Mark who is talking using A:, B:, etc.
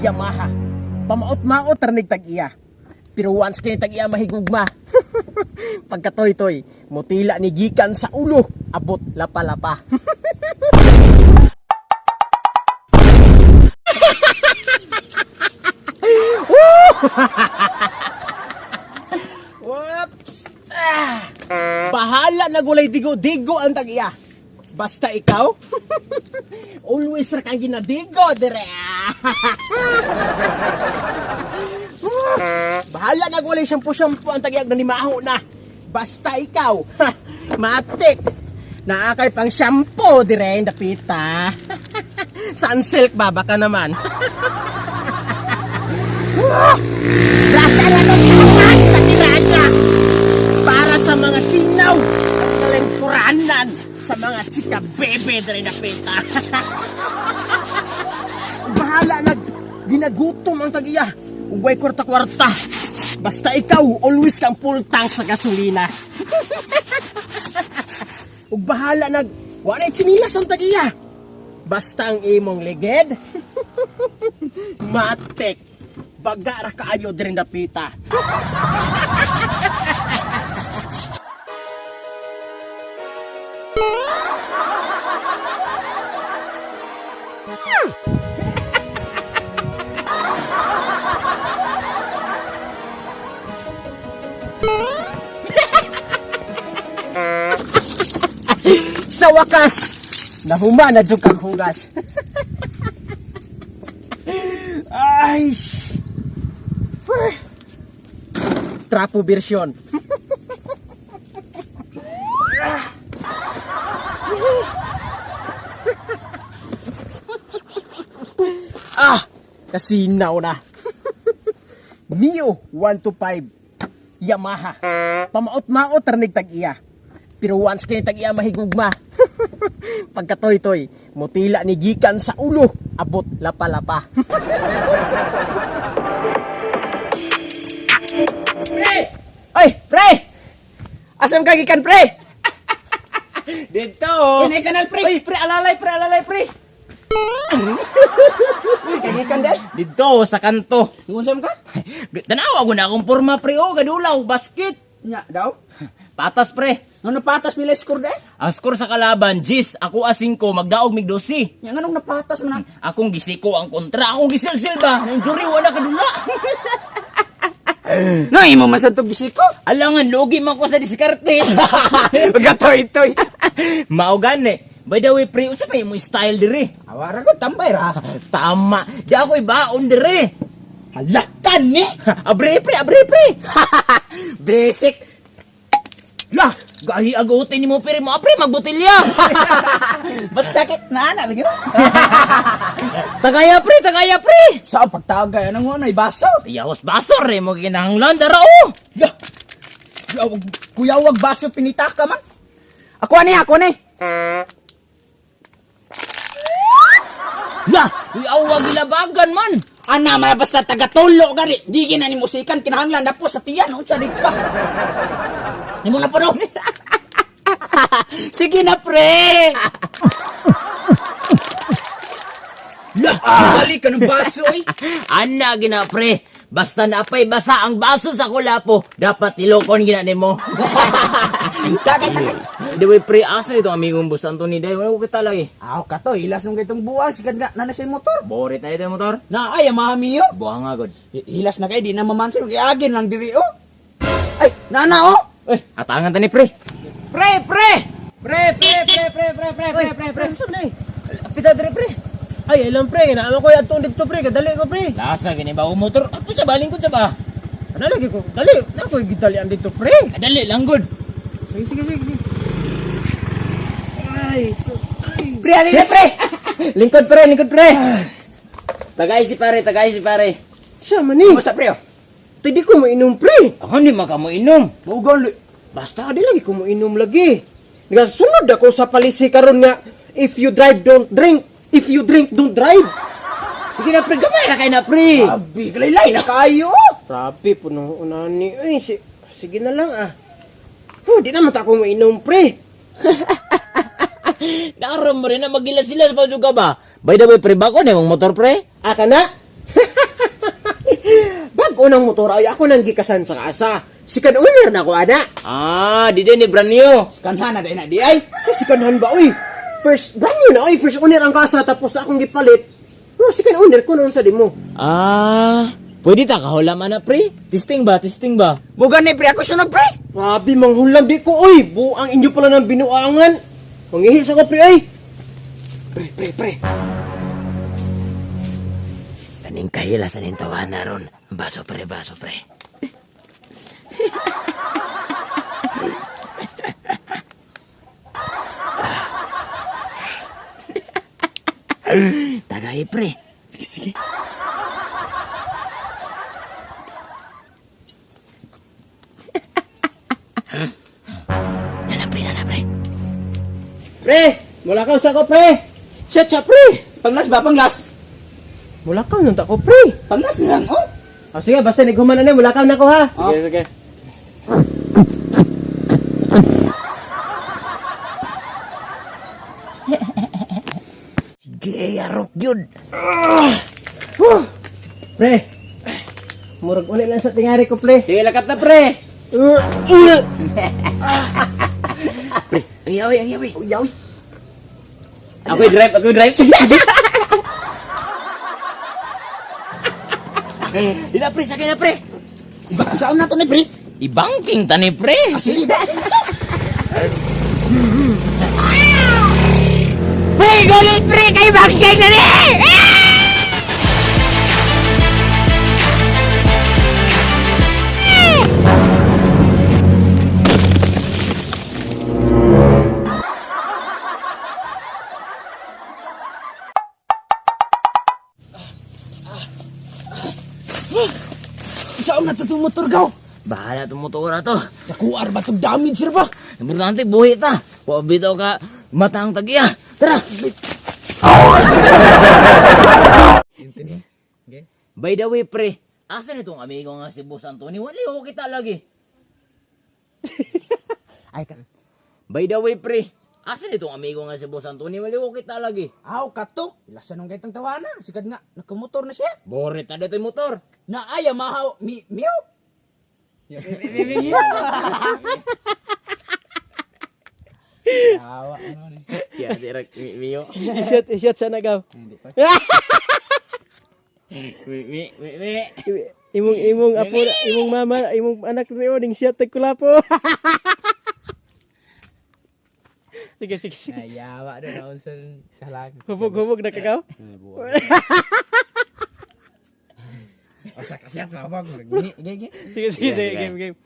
A: Yamaha. Pamaot-maot ranig tag-iya. Pero once kay tag-iya mahigugma. Pagkatoy-toy, mutila ni gikan sa ulo, abot lapa-lapa. Whoops! Ah! Bahala na gulay digo-digo ang tag-iya. Basta ikaw, always ra kang ginadigo dire. Bahala na gulay shampoo-shampoo ang tag-iya na nimaho na. Basta ikaw, matik. Naakay pang shampoo dire dapita. Sunsilk ba baka naman. Rasa na to sa tirada para sa mga sinaw at kalengkuranan sa mga chika bebe diri na pita. Bahala na ginagutom ang tag-iya. Ugway kwarta-kwarta. Basta ikaw, always kang full tank sa gasolina. Ug bahala nag wala tsinilas ang tag-iya. Basta ang imong ligid. Matik. Baga ra kaayo diri napita. Sa wakas, nahuma na jud kang hugas. Ay! Trapo version. Ah, kasinaw na. Mio 125 Yamaha. Pamaot-maot ranig tag-iya. Pero once kay tag-iya mahigugma. Pagkatoy-toy, mutila ni gikan sa ulo, abot lapa-lapa.
B: Pre!
A: Ay, pre!
B: Asam ka gikan, pre?
A: Dito!
B: Inay kanal, pre.
A: Ay, pre, alalay, pre, alalay, pre!
B: Uy, kagikan dai.
C: Dito sa kanto.
B: Unsa man ka?
C: Tanawa ko na akong porma pre oh, gadulaw basket.
B: Nya daw.
C: Patas pre.
B: Ngano patas mila score dai?
C: Ang score sa kalaban, Jis, ako a 5, magdaog mig 12.
B: Nya nganong napatas man ang?
C: Akong gisiko ang kontra, akong gisilsil ba? Na injury wala kadula.
B: No, imo man sa tog gisiko.
C: Alangan lugi man ko sa diskarte.
B: Pagkatoy-toy.
C: Mao gani. By the way pre, unsa may imong style dire?
B: Awara ko tambay ra.
C: Tama. Di ako ibaon dire.
B: Hala kan ni.
C: Abre pre, abre pre.
B: Basic.
C: Lah, gahi agutin nimo pre mo apre magbotelya.
B: Basta kit naana lagi.
C: Tagaya pre, tagaya pre.
B: Sa pagtagay anong ano baso.
C: Yawas basor eh, mo ginahanglan dara oh.
B: Ya. Kuyawag, kuyawag baso pinitaka man. Ako ani, ako ani.
C: Lah, awag gilabagan man.
B: Ana man basta tagatulo gari. Di gina ni musikan kinahanglan na po sa tiyan unsa di ka. Nimo na po no. Sige na pre.
C: Lah,
B: Balik ka ng baso eh.
C: Ana gina pre. Basta napay basa ang baso sa kulapo, dapat tilokon gina nimo.
B: Tagay tagay.
C: By the way pre, asa nito amigong boss Anthony day? Wala ko kita lagi.
B: Aw ka to, ilas nung itong buwan sikat nga na na sa motor.
C: Borit na ito yung motor.
B: Na ay mami yo.
C: Buha nga god.
B: Ilas na kay di na mamansin giagin lang diri oh. Ay, nana oh.
C: Eh, atangan tani pre.
B: Pre, pre. Pre, pre, pre, pre, pre, pre, pre, pre, pre.
A: Unsa na eh?
C: Pita dire pre.
A: Ay, alam pre, naama ko atong dito pre, kadali ko pre.
C: Lasa gini ba motor? Ako sa baling ko sa ba?
A: Ano lagi ko? Dali, na ko gidalian dito pre.
C: Dali lang god.
A: Sige, sige, sige. Ay, sus.
B: Pre, alin na pre.
C: Lingkod pre, lingkod pre. Tagay si pare, tagay si pare.
A: Sa man ni?
B: Kumusta pre oh?
A: Di ko mainom pre.
C: Ako hindi makamoinom.
B: Mugaw li.
A: Basta di lagi ko mainom lagi. Nagasunod ako sa palisi karon nga if you drive don't drink, if you drink don't drive.
C: Sige na pre, gamay ra kay na pre.
B: Abi, kalaylay na kayo.
A: Grabe puno ni. Ay, sige na lang ah. Oh, di naman ta ako mainom pre.
C: Naram mo rin na magila sila sa pagsuga ba? By the way, pre, bako na yung motor, pre.
A: Ah, kana? unang motor ay ako nang gikasan sa kasa. Second owner na ko ana.
C: Ah, di din ni brand new.
B: Kanha na dai na di ay.
A: Sa second hand ba oy? First brand new na oy, first owner ang kasa tapos akong gipalit. No, second owner ko noon sa dimo.
C: Ah, pwede ta kahulam ana pre? Testing ba? Testing ba?
B: Bugan ni pre ako sunod pre.
A: Grabe manghulam di ko oy. Buang inyo pala ng binuangan. Mangihi sa ko pre oy.
B: Pre, pre, pre.
C: Kaning kahila sa ning tawana ron. Baso pre, baso pre. Tagay pre.
B: Sige, sige.
C: Nana pre, nana pre.
A: Pre, mula ka sa ko pre. Chat chat pre.
B: Panglas ba panglas?
A: Mula ka nun ta ko pre.
B: Panglas na lang oh.
A: Oh, sige, basta naghuman na mula ka na ko ha.
B: Oh.
A: Sige, sige.
C: Sige, arok yun.
A: Huh. Pre. Murag uli lang sa tingari ko pre.
C: Sige, lakat na pre. Pre, ang yawi, ang yawi.
B: Uy, uy.
C: Ako drive, ako drive. Sige, sige. Dila pre, sakay na pre.
B: Saan na to ni pre?
C: Ibangking tani pre.
B: Ah, sige ba?
C: Pre, gulit pre, kay bangking na ni.
B: Saan na to itong motor gaw?
C: Bahala itong motor to.
B: Nakuar ba itong damage sir ba?
C: Importante, buhi ta. Wa bitaw ka mata ang tagiya. Tara. By the way, pre, asa nitong amigo nga si Boss Anthony? Wala ko kita lagi.
B: Ay kan.
C: By the way, pre, asa nitong amigo nga si Boss Anthony? Wala ko kita lagi.
B: Aw kato. Ilasan nung gaytang tawana. Sikad nga nakamotor na siya.
C: Borit na dito yung motor.
B: Na ay mahaw mi miyo. Awa ano ni.
C: Ya, direk mi mio.
A: Isyat, isyat sana gaw.
C: Mi mi mi mi.
A: Imong imong apo, imong mama, imong anak ni ning siyat tagkulapo. Sige, sige, sige.
B: Ayawa do naon sa kalag.
A: Hubog, hubog na kagaw.
B: Osa kasyat mabog. Gigi.
A: Sige, sige, sige, game, game.